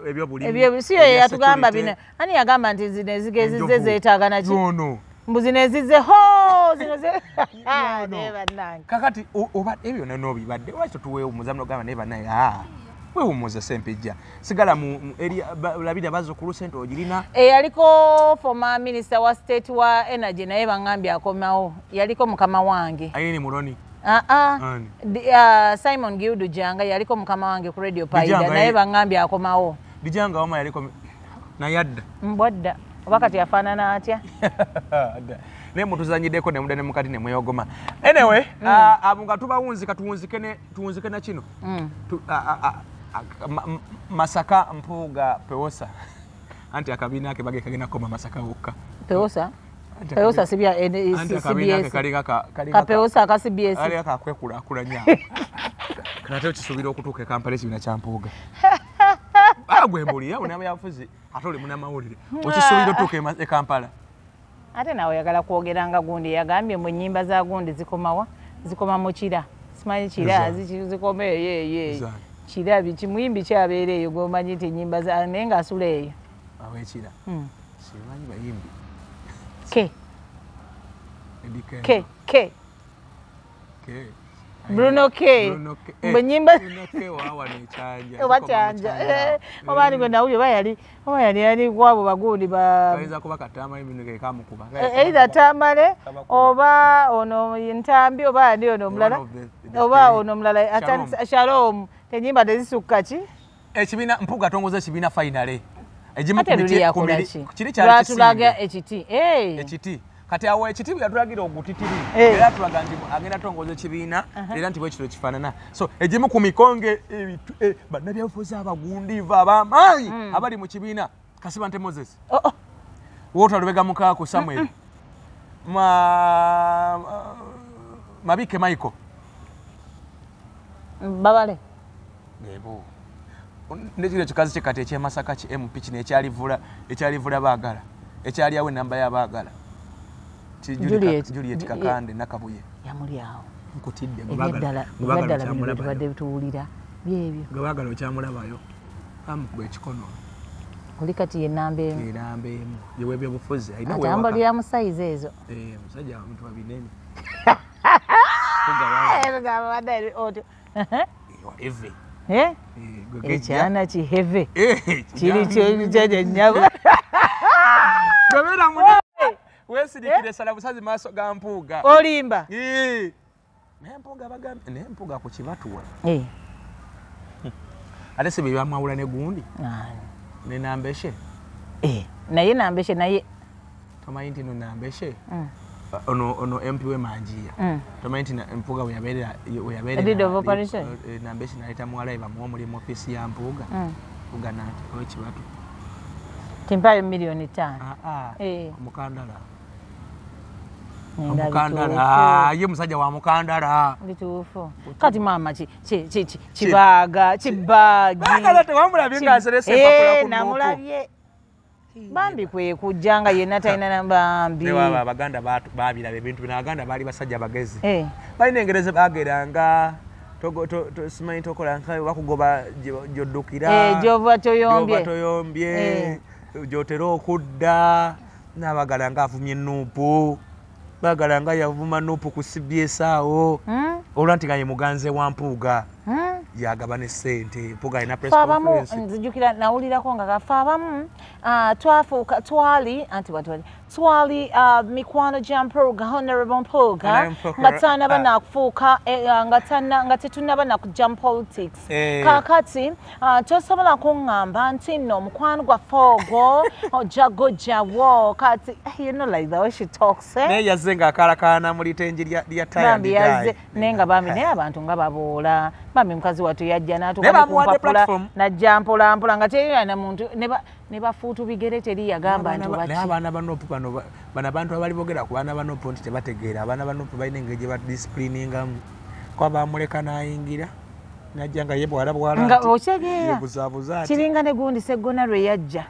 Ebyobulimi. Si ye yatugamba bino. Ani yagamba nti zino ezigezizze zeetaaga naki? Ono. Mbu zino ezizze ho zino ze. Ne bannange. Kakati oba ebyo nno bibadde lwaki totuweewummuza n'ogamba naye bannaye weewummuze Ssempijja. Sigala mu eri labira bazzukulu ssente ogirina. Eyaliko former minister wa state wa energy naye baŋŋambye akomawo. Yaliko mukama wange. Ayini Muloni. Simon Giudu Janga yaliko mukama wange ku Radio Paida naye baŋŋambye akomawo. Bijanga wama yaliko naye adda. Mbwadda. Oba kati afaanana atya? Naye mutuzanyiddeko ne mudda ne mukati ne mweyogoma. Anyway, abo nga tubawunzika tuwunzike na kino. Masaka Mpuuga Pewosa. Anti akabiina ke bage kagenda koma Masaka wokka. Pewosa? Pewosa si bya CBS. Kapewosa aka CBS. Ali akakwekulaakulanya. Kati okisuubira okutuuka e Kampala ekibiina kya Mpuuga. Gwe mbulira munnabyabufuzi ate oli munnamawulire. Okisuubira otuuka e Kampala. Ate naawe oyagala kwogera nga gundi yagambye mbu ennyimba za gundi zikomawa zikoma mu kira. Simanyi kira zikoma eyo eyo. Kira biki muyimbi kyabeera eyo gw'omanyi nti ennyimba za naye ng'asula eyo. Ab'ekira. Simanyi bayimbi. K. K. K. K. Bruno K. Mbu ennyimba Bruno K waawa n'ekyanja. Oba kyanja. Oba ani gwe nawulira oba yali ali kwabo bagundi ba Kayinza kuba Katamale bino ke kamukuba. Either Tamale oba ono Ntambi oba ani ono omulala. Oba ono omulala Shalom. Ennyimba tezisukka ki? Ekibiina Mpuuga atongoza ekibiina finally. Egimu ku miti kiri kyali kisinga ekiti. Ekiti. Kati awo ekiti bwe yatulagira ogutitiri era atulaga nti agenda tongoza ekibiina era nti bwe kityo kifaanana. So egimu ku mikonge bannabyabufuzi abagundiivu ab'amaanyi abali mu kibiina Kasibante Moses. Walter Lubega Mukaaku Samuel. Mabike Michael. Babale. Ebo. Nekiro ekikazi kye kati eky'e Masaka ki MP kino ekyalivula baagala. Ekyali awo ennamba y'abaagala. Juliet Kakande Nakabuye. Yamuli awo. Nkutidde eby'eddala bino tubadde tuwulira byebyo. Gwe baagala okyamulabayo. Bamukuba ekikono. Oli kati ye nnamba emu. Ye nnamba emu. Ye w'ebyobufuzi. Alina weewaka. Atambulira mu sayizi ezo. Musajja wa muntu wa binene. Otyo. Eve. Ekyana kiheve. Kiri kyo nnyabo. Gobera munene. Weesirikire sala busazi maaso ga Mpuuga. Olimba. Naye Mpuuga bagambye naye Mpuuga ku kibatuwa. Ate si bye bamwawula ne gundi? Ne Nambeshe? Naye Nambeshe naye. Tomanyi nti no Nambeshe? Ono MP we Manjiya. Tomanyi nti Mpuuga we yabeerera Leader of opposition. Nambeshe n'aleeta muwala we bamuwe omulimu ofiisi ya Mpuuga. Mpuuga n'ateekawo ekibatu. Timpayo milioni 5. Omukandala. Omukandala. Ye musajja wa mukandala. Bituufu. Kati maama kibaaga kibaagi. Baagala tewamulabye ng'aserese empapula ku Namulabye. Bambi kwe kujja nga yenna talina bambi. Newaba Abaganda baabiraba ebintu bino. Abaganda baali basajja bagezi. Balina engeri ze baageranga. Simanyi tokola nka bakugoba gy'oddukira. Gy'ova toyombye. Gy'ova toyombye. Gy'otera okudda. N'abagala ng'avumye Nuupu. Baagala nga yavuma Nuupu ku CBS awo. Olwa nti nga ye muganzi wa Mpuuga. Yagaba ne ssente, Mpuuga alina press conference. Nzijukira nawulirako nga kafe abamu twafuuka twali anti watwali twali mikwano gya Mpuuga, Honorable Mpuuga, nga tanaba nakufuuka nga tetunnaba nakujja mu politics. Kaakati tosobola kuŋŋamba nti nno omukwano gwaffe ogwo ojja gujjawo kati, you know, like the way she talks, eh? Naye yazze ng'akalakaana mu litengi lya bambi yazze naye nga bambi, naye abantu nga baboola bambi mukazi wattu yajja n'atuuka ku mpapula najja mpola mpola nga terina muntu ne bafuutu bigere teri yagamba nti naye abaana ba NUP bano, bano abantu abali boogera ku baana ba NUP nti tebategeera. Abaana ba NUP balina engeri gye badiscipliningamu, kuba bamuleka n'ayingira najja nga ye bwala bwala nga okitegeera kiringa ne gundi Seggona lwe yajja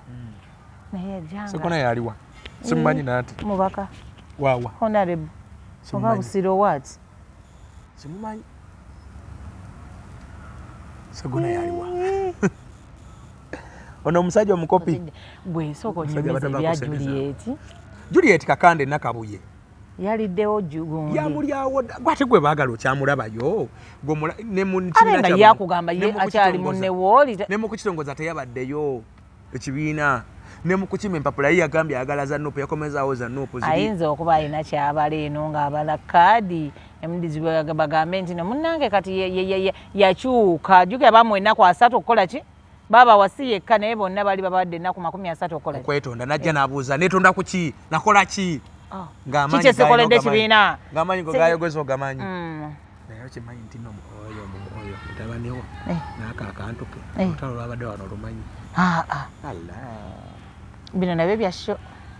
naye yajjanga. Seggona yaliwa? Simumanyi nanti. Mubaka wawa Honorable oba Busiro what? Simumanyi. Seggona yaliwa? Ono omusajja omukopi gwe sooka onyumize ebya Juliet. Juliet Kakande Nakabuye yaliddewo gundi yamulyawo gwate gwe baagala okyamulabayo ate nga yakugamba ye akyali munne wooli ne mu kukitongoza teyabaddeyo ekibiina ne mu kukima empapula ye yagambye ayagala za NUP, yakomezaawo za NUP. Ayinza okuba alina kyabala eno ng'abala kaadi emudizi bagambe nti no munnange kati yakyuka. Jjukira bamuwa ennaku 30 okukola ki? Baba wasi yekka naye bonna bali babadde ennaku 30 okukola okwetonda. Najja n'abuuza neetonda ku ki, nakola ki? Kiki esikoledde ekibiina? Ng'amaanyi go gayogeza ogamanyi. Naye okimanyi nti no oyo oyo mutabaniwo n'ako akantu ke olutalo lwabadde wano olumanyi. Bino nabyo bya sho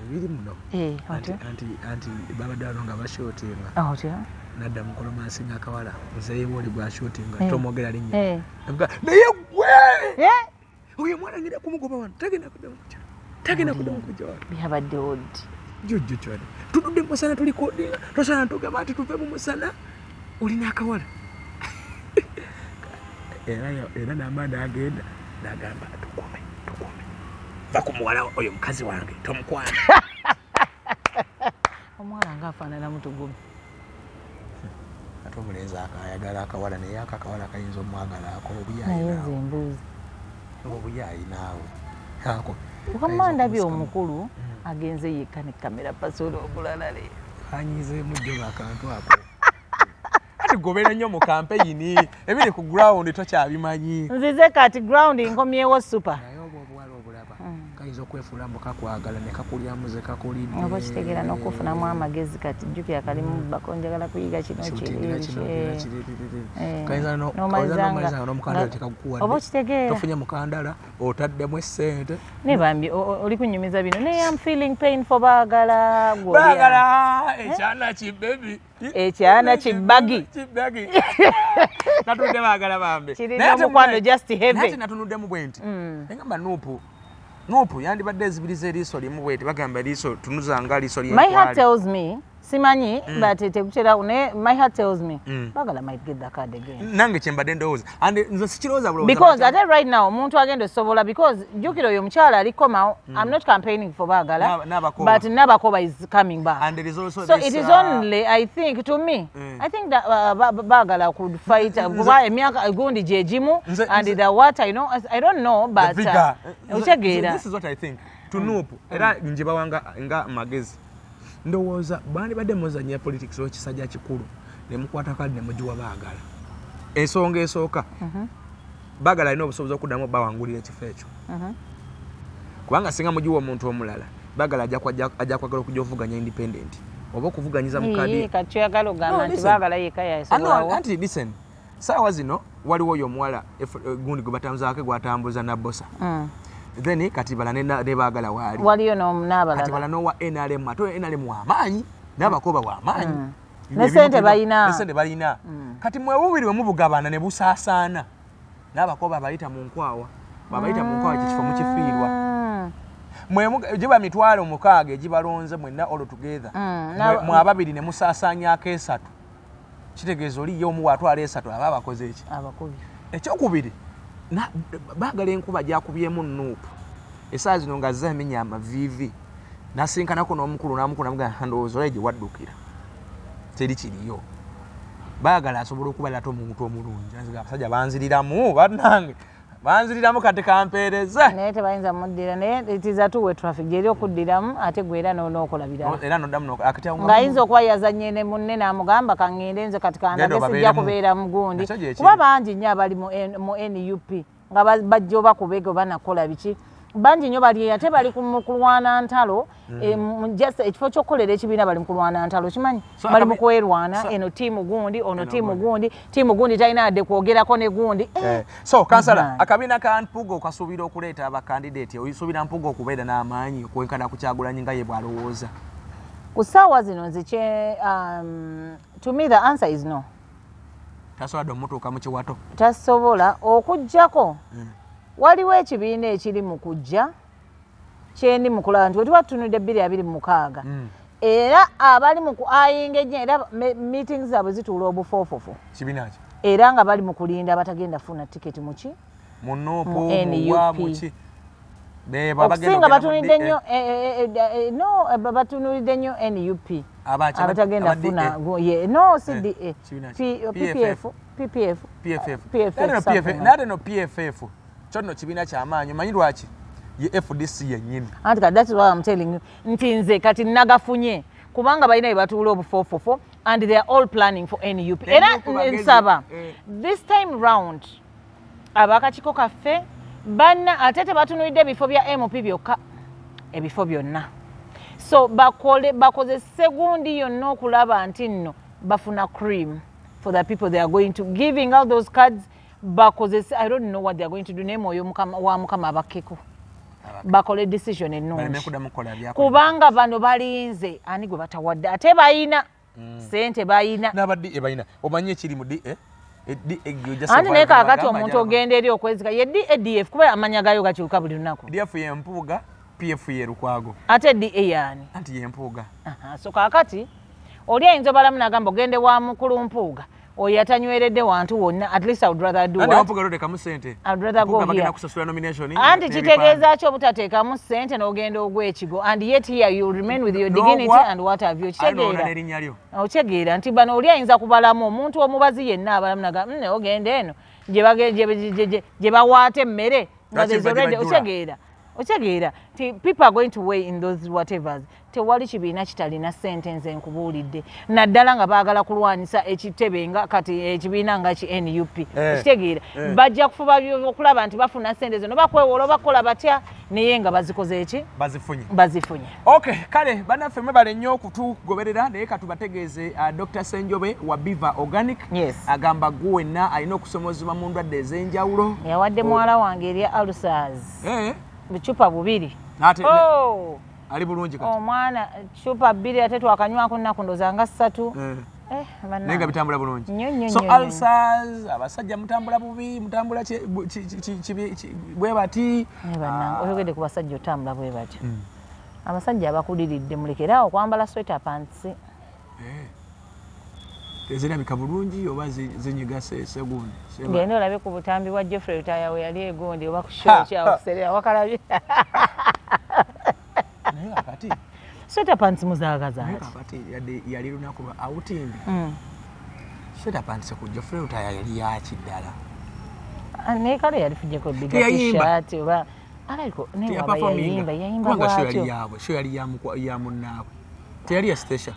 biri muno. Anti babadde wano nga bashootinga nadda mukolomansi ng'akawala muzeeyi oli gwashootinga tomwogera linnya naye gwe oyo mwana ngenda kumugoba wano, tagenda kuddamu kujja, tagenda kuddamu kujja wano. Byabaddewo ddi? Jujju kyona tutudde mu musana tulikodinga, tosana tugamba nti tuve mu musana olina akawala. Era namba n'agenda n'agamba tukome tukome, va ku muwala oyo mukazi wange tomukwana. Omuwala ng'afaanana mutugume. Ate omulenzi ayagala akawala naye ako akawala kayinza omwagala akola obuyaayi naawe. Obuyaayi naawe ako. Wamma ndabye omukulu agenze yekka ne kamera pasola omulala leero. Anyizeemu jjo akantu ako. Ati gobeera nnyo mu kampeyini, ebiri ku ground tokyabimanyi. Nzize kati ground nkomyewo super. Naye oba obuwala obulaba kayinza okwefuula mbu kakwagala ne kakulyamu ze kakulidde. Oba kitegeera n'okufunamu amagezi kati jjukira kalimu bbako njagala kuyiga kino kiri. Kayinza n'omaliza n'omukandala tekakukuwadde. Oba okitegeera. Tofunye mukandala otaddemu essente. Ne bambi oli kunyumiza bino naye I'm feeling pain for Baagala. Baagala ekyana kibebi. Ekyana kibagi. Kibagi. Natudde Baagala bambi. Kirina omukwano just heavy. Naye natunuddemu bwe nti. Engamba NUP. NUP yandibadde ezibiriza eriiso limu bweti bagamba eriiso tunuzanga liiso ly'enkwale. My heart tells me simanyi but tekutera ne my heart tells me Baagala might get the card again. Nange kye mbadde ndowooza and nze sikirowooza bulowooza. Because ate right now omuntu agenda osobola because jjukira oyo omukyala alikomawo. I'm not campaigning for Baagala but Nabakoba is coming back. And there is also so this, it is only I think to me I think that Baagala could fight kuba emyaka gundi gye gimu and the what I know I don't know but otegeera. This is what I think to NUP era njibawanga nga magezi. Ndowooza bandibadde muzannya politics w'ekisajja kikulu ne mukwata kadi ne mugiwa Baagala. Ensonga esooka Baagala alina obusobozi okuddamu bawangulira ekifo ekyo. Kubanga singa mugiwa omuntu omulala Baagala ajja kwagala okujja ovuganya independent oba okuvuganyiza mu kadi. Kati oyagala ogamba nti Baagala yekka yasobolawo. Anti listen, saawa zino waliwo oyo omuwala gundi gwe batambuzaako gwatambuza Nabosa. Then kati bala ne Baagala waali. Waliyo n'abalala. Kati bala n'owa NRM ate NRM w'amaanyi n'abakoba w'amaanyi. Ne ssente balina. Ne ssente balina. Kati mwe bubiri bwe mubugabana ne busaasaana n'abakoba abayita mu nkwawa. Babayita mu nkwawa ekyo kifo mukifiirwa. Mwe giba 6,000 egibalonze mwenna all together. Mwe ababiri ne musaasaanyaako 3. Kitegeeza oli ye omu bw'atwala 3 aba abakoze eki? Abakubi. Ekyokubiri Baagala enkuba gyakubyemu NUP essaawa zino nga azze amenya amaviivi nasinkanako n'omukulu n'amukulu namugamba ndowooza olaye gye waddukira teri kiriyo. Baagala asobola okubalira ate omuntu omulungi. Abasajja banziriramu bannange. Banziriramu kati kampeereze. Naye tebayinza muddira naye it is a two way traffic gyeri okuddiramu ate gwe era n'okola birala. Era n'oddamu ng'ayinza okuba yazannye ne munne n'amugamba kaŋŋende nze kati kandage sijja kubeera mugundi. Kuba bangi nnyo abali mu NUP nga bajja oba kubega oba nakola biki. Bangi nnyo bali ate bali mu kulwana ntalo just ekifo ky'okukolera ekibiina bali mu kulwana ntalo kimanyi bali mu kwerwana eno ttiimu gundi ono ttiimu gundi ttiimu gundi talina adde kwogerako ne gundi. So kansala akabiina ka Mpuuga okasuubira okuleeta abakandideeti osuubira Mpuuga okubeera n'amaanyi okwenkana ku Kyagulanyi nga ye bw'alowooza? Ku ssaawa zino nze to me the answer is no. Tasobola dde omutuuka mu kiwato? Tasobola okuggyako waliwo ekibiina ekiri mu kujja kyendi mu kulaba nti wetuba tutunudde 2026 era abali mu kuayinga ennyo era meetings zaabwe zituula obufoofofo. Kibiina ki? Era nga bali mu kulinda batagenda funa tiketi muki? Mu NUP, mu wa, muki? Okusinga batunulidde nnyo no batunulidde nnyo NUP abatagenda funa no CDA PPF PPF PPF nate no PFF kyonno kibiina kyamaanyi omanyi lwaki ye FDC yennyini. Anti kati that's why I'm telling you nti nze kati nagafunye kubanga balina bye batuula obufoofofo and they are all planning for NUP. Era nsaba this time round abakakiiko kaffe banna ate tebatunulidde ebifo bya MP byokka ebifo byonna so bakozese gundi yonna okulaba nti nno bafuna cream for the people they are going to giving out those cards bakozese. I don't know what they are going to do naye mwoyo wa Mukama abakkeko bakole decision ennungi kubanga bano balinze ani gwe batawadde ate bayina sente bayina n'abaddi bayina omanyi ekiri mu DA anti naye kaakati omuntu ogenda eri okwezika ye DADF kuba amanya gayo gakyuka buli lunaku. DF ye Mpuuga, PF ye Lukwago ate DA yaani? Anti ye Mpuuga. So kaakati oli ayinza obalamu n'agamba ogende wa mukulu Mpuuga oyo atanyweredde wantu wonna at least I would rather do what? Mpuuga lotekamu ssente. I would rather go here. Anti kitegeeza ki obutateekamu ssente n'ogenda ogw'ekigo and yet here you remain with your dignity and what have you. Kitegeera okitegeera nti bano oli ayinza kubalamu omuntu omubazi yenna abalamu n'agamba ogenda eno gye bawaata emmere nga there's already okitegeera okitegeera nti people are going to weigh in those whatevers. Tewali kibiina kitalina ssente nze nkubuulidde naddala nga baagala kulwanyisa ekitebe nga kati ekibiina nga ki NUP okitegeera bajja kufuba okulaba nti bafuna ssente zino bakwewola obakola batya naye nga bazikoze eki bazifunye. Okay, kale bannaffe mwebale nnyo okutugoberera naye katubategeeze Dr. Senjobe wa Biva Organic agamba gwe wenna alina okusomozebwa mu ndwadde ez'enjawulo. Yawadde muwala wange erya ulcers bucupa bubiri ali bulungi kati omwana chupa 2 ate twakanywako nnaku ndowooza nga 3 naye nga bitambula bulungi. So ulcers abasajja mutambula bubi mutambula bwe bati oyogedde ku basajja otambula bwe batyo abasajja abakuliridde mulekeraawo okwambala sweater pants ezirabika bulungi oba zinyiga segundi. Genda olabe ku butambi bwa Geoffrey Lutaaya we yali egundi oba ku show kyakuserera wakalabye. Naye kakati sweater pants muzaagaza ati kakati yali lunaku lwa outing sweater pants ku Geoffrey Lutaaya yali yaki ddala naye kale yalifujjeko biga t-shirt oba alaliko naye waba yayimba yayimba bwatyo show yali yaabwe show yali ya munnaabwe teyali ya station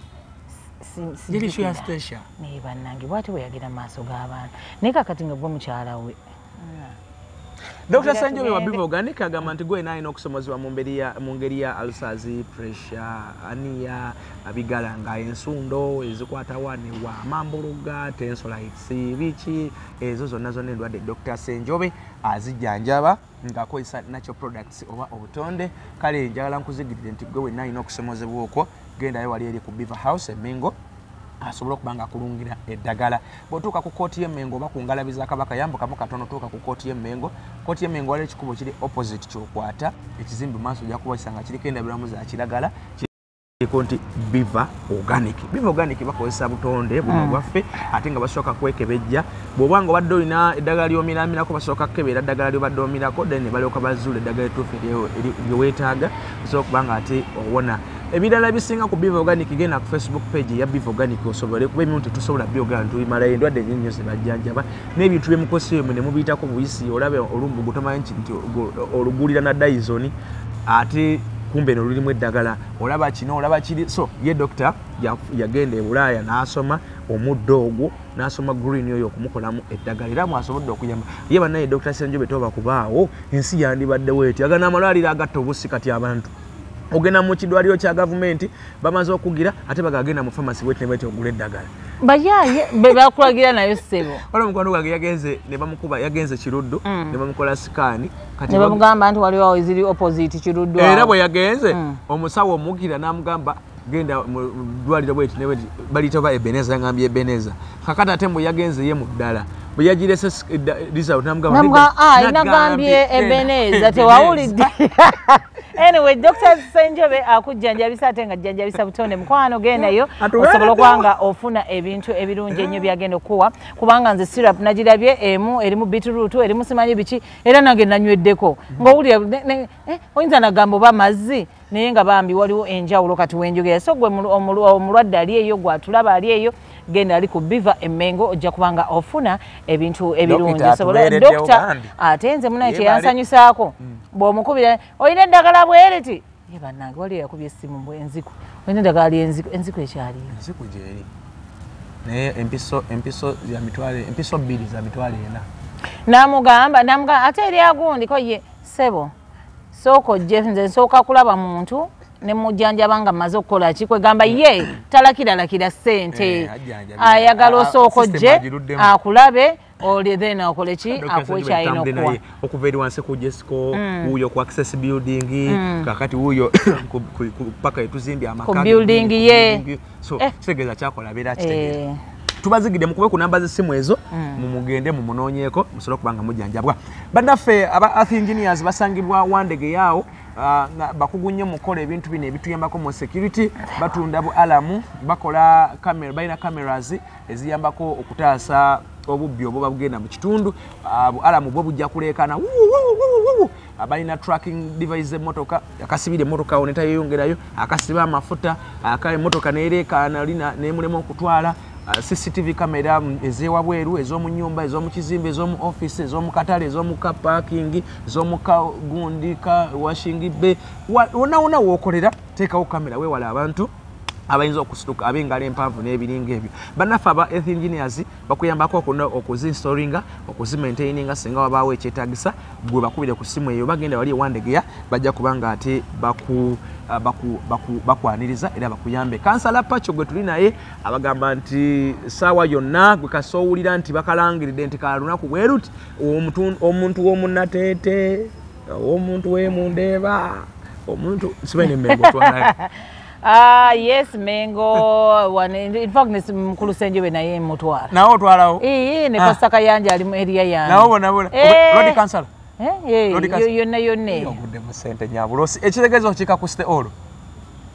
yali show ya station naye bannange bw'atyo bwe yagira maaso g'abaana naye kakati nga gwe mukyala we. Dr. Senjobe wa Biva Organic agamba nti gwe alina okusomozebwa mu ngeri ya ulcers, pressure, aniya, abigala nga ensundo ezikwata wane wa amambuluga, tensolites, biki ezo zonna zonna endwadde Dr. Senjobe azijjanjaba ng'akozesa natural products oba obutonde. Kale njagala nkuzigirire nti gwe wenna alina okusomozebwa okwo gendayo wali eri ku Biva House e Mengo asobola okuba nga akulungira eddagala. Bw'otuuka ku kkooti y'Emmengo oba ku ngalabi za Kabaka yambukamu katono otuuka ku kkooti y'Emmengo. Kkooti y'Emmengo waliwo ekikubo kiri opposite ky'okwata ekizimbe maaso ojja kuba kisanga kiriko endabirwamu za kiragala kiriko nti Biva Organic. Biva Organic bakozesa butonde buno bwaffe ate nga basooka kwekebejja. Bw'oba nga obadde olina eddagala ly'omiraamirako basooka kukebera eddagala ly'obadde omirako then ne balyoka bazuula eddagala ettuufu lye weetaaga osobola okuba nga ate owona. Ebirala bisinga ku Biva Organic, genda ku Facebook page ya Biva Organic osobole kuba ebimu tetusobola byogera ntubimalayo, endwadde nnyo ze bajjanjaba n'ebintu bye mukoseemu ne mubiyitako buyisi. Olabe olumbugu tomanyi nti olugulira na Dyson ate kumbe eno lulimu eddagala, olaba kino olaba kiri. So ye doctor yagenda e Bulaaya n'asoma omuddo ogwo, n'asoma green oyo okumukolamu eddagala, era mwasobodde okuyamba ye. Bannaye Dr. Ssenjobe toba kubaawo ensi yandibaddewo eti. Agana amalwaliro agatta obusi, kati abantu ogenda mu kidwaliro kya gavumenti bamaze okugira ate bagagenda mu famasi bweti ne bweti ogula eddagala. Bayaye be bakulagira nayo ssebo. Waliwo mukwano gwange yagenze ne bamukuba, yagenze Kiruddu ne bamukola sikaani, kati ne bamugamba nti waliwo awo eziri opposite Kiruddu era bwe yagenze omusawo omugira n'amugamba genda mu ddwaliro bweti ne bweti, baliyita oba Ebeneza, yangambye Ebeneza. Kakati ate mbu yagenze ye mu ddala bwe yagirese result n'amugamba nagambye Ebeneza tewawulidde. Anyway, Dr. Ssenjobe akujjanjabisa ate nga ajjanjabisa butonde. Mukwano gendayo osobola okuba nga ofuna ebintu ebirungi ennyo byagenda okuwa, kubanga nze syrup nagirabye emu erimu beetroot, erimu simanyi biki, era nange nanyweddeko ng'owulira oyinza nagamba oba mazzi, naye nga bambi waliwo enjawulo kati wenjogera. So gwe omulwadde ali eyo, gwatulaba ali eyo, genda ali ku Biva Emmengo, ojja kubanga ofuna ebintu ebirungi. Dokita ate nze munaye kyeyansanyusaako bw'omukubira olina eddagala bweriti ye bannange waliyo yakubye essimu mbwe enziku, olina eddagala ly'enziku, enziku ekyaliyo, enziku gyeri naye empiso ya mitwalo, empiso 2 za mitwalo 4. Namugamba ate eri agundi ko ye ssebo sooka ojje nze nsooka kulaba muntu ne mujjanjaba nga mmaze okukola ki, kwegamba ye talakiralakira ssente, ayagala osooka ojje akulabe oli then akole ki akuwe kyalina okuwa. Okuva eri wansi ku Jesco, wuuyo ku Access Building, kakati wuuyo paka etuzimbye amaka ku building ye. So kitegeeza kyakola abeera akitegeera. Tubazigidde mukube ku namba z'essimu ezo mumugende mumunoonyeeko musobole okuba nga mujjanjabwa. Bannaffe aba Earth Engineers basangibwa Wandege yaawo, bakugu nnyo mu kukola ebintu bino ebituyambako mu security, batunda bu alamu, bakola camera, balina cameras eziyambako okutaasa obubbi obuba bugenda mu kitundu. Bu alamu bwo bujja kuleekaana, balina tracking device emmotoka, akasibira emmotoka awo ne tayeyongerayo, akasiba amafuta, emmotoka neereekaana nemulema okutwala, CCTV camera ez'ewabweru, ez'omu nnyumba, ez'omu kizimbe, ez'omu office, ez'omu katale, ez'omu ka parking, ez'omu ka gundi ka washing bay, wonna wonna w'okolera teekawo kamera weewale abantu abayinza okusituka ab'engalo empanvu n'ebiringa ebyo. Bannaffe aba Earth Engineers bakuyambako okuzinstallinga, okuzimaintaininga singa wabaawo ekyetaagisa, gwe bakubire ku ssimu eyo bagenda wali ewandegeya bajja kuba nga ate bakwaniriza era bakuyambe. Kansala Pacho gwe tuli naye abagamba nti ssaawa yonna gwe kasoowulira nti bakalangiridde nti ka lunaku bwe luti, omuntu w'omunnateete, omuntu w'emundeeba, omuntu simanyi n'emmengo otwalayo. Yes, Mengo in fact mukulu Ssenjobe naye mutwala. Nawe otwalawo? Ne Pastor Kayanja ali mu area yange. Nawo bona bona. Road council. Yonna yonna. Ogudde mu ssente nyabulosi. Ekitegeeza okika ku Stay All.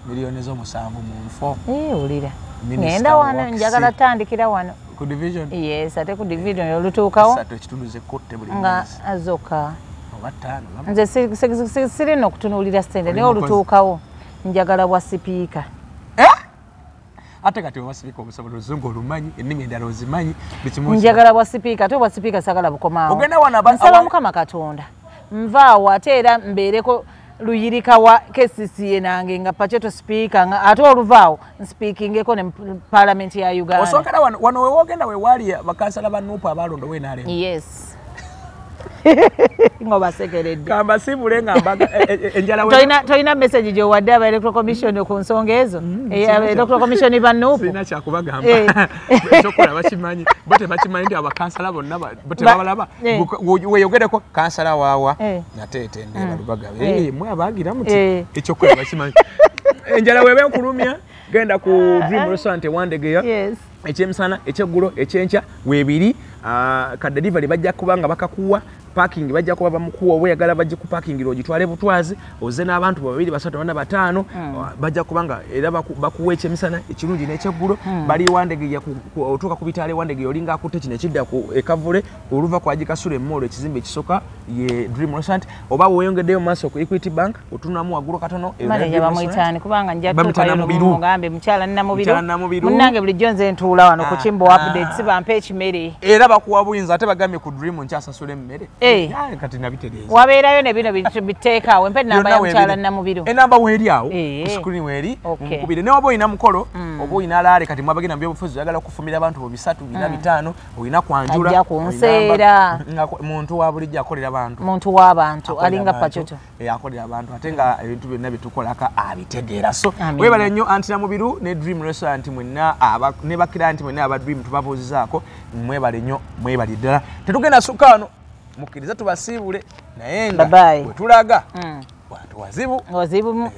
Miliyoni z'omusanvu mu nfo. Wulira. Ngenda wano njagala tandikira wano. Ku division? Yes, ate ku division olutuukawo. Satu ekitundu zekutte buli mwezi. Nga azoka. Oba ttaano. Nze sirina okutunuulira ssente naye olutuukawo. Njagala bwa sipiika. Ate kati oba sipiika obusobola oluzungu olumanyi, ennimi endala ozimanyi, njagala bwa sipiika, ate obwa sipiika sagala bukomaawo. Nsaba Mukama Katonda nvaawo ate era mbeereko luyirika wa KCCA nange nga Pacheto sipiika, nga ate oluvaawo nsipiikingeko ne paalamenti ya Uganda. Osookera wano wewoogenda we waali bakansala ba NUP abalonda NRM. Yes. Ngo basekeredde. Kamba sibule nga mbaga enjala tolina message gy'owadde aba Electoral Commission ku nsonga ezo? Electoral Commission ba NUP. Sirina kyakubagamba. Ekyokola bakimanyi. Bo tebakimanyi nti abakansala bonna bo tebabalaba. Weeyogereko kansala waawa Nateete Ndeeba Lubaga. Mwe abagira muti ekyokola bakimanyi. Enjala weebe nkulumya genda ku Dream Restaurant e Wandegeya. Ekyemisana, ekyeggulo, ekyenkya weebiri. Ka delivery bajja kuba nga bakakuwa. Parking bajja kuba bamukuwa oyagala bajje ku parking ogitwale butwazi oze n'abantu babiri basatu bana bataano. Bajja kubanga era bakuwa ekyemisana ekirungi n'ekyeggulo. Bali Wandegeya, otuuka ku bitaale Wandegeya olinga akutte kino ekidda ku ekavule oluva ku Agikasula emmolo, ekizimbe ekisooka ye Dream Restaurant. Oba weeyongeddeyo mu maaso ku Equity Bank, otununamu waggulu katono, eyo nayo Manager Dream bamuyitaani kubanga nja Bamuyita tuukayo Namubiru. mugambe mukyala Namubiru. Mukyala Namubiru. Munnange bulijjo nze ntuula wano ku Kimbo Updates bampe ekimere. Era bakuwa buyinza, ate bagambye ku Dream nkyasasula emmere. Kati nabitegeeza. Wabeerayo ne bino biteekaawo mpe namba ya mukyala Namubiru. Enamba weeri awo ku screen weeri. Mukubire ne oba olina mukolo oba olina laale. Kati mwabagenda mu byobufuzi, oyagala okufumira abantu bo bisatu bina bitaano, olina kwanjula, Ajja kunseera. Muntu wa bulijjo akolera bantu. Muntu w'abantu. Akolera Alinga abantu. pachoto. Akolera abantu ate nga ebintu byonna byetukolako abitegeera. So Amiina. webale nnyo Auntie Namubiru ne Dream Restaurant mwenna, ne bakira nti mwenna aba Dream tubabuuzizaako. Mwebale nnyo, mwebale ddala. Tetugenda sukka wano, mukkirize tubasiibule naye nga Bye-bye. bwe tulaga wantu wazibu. Wazibu.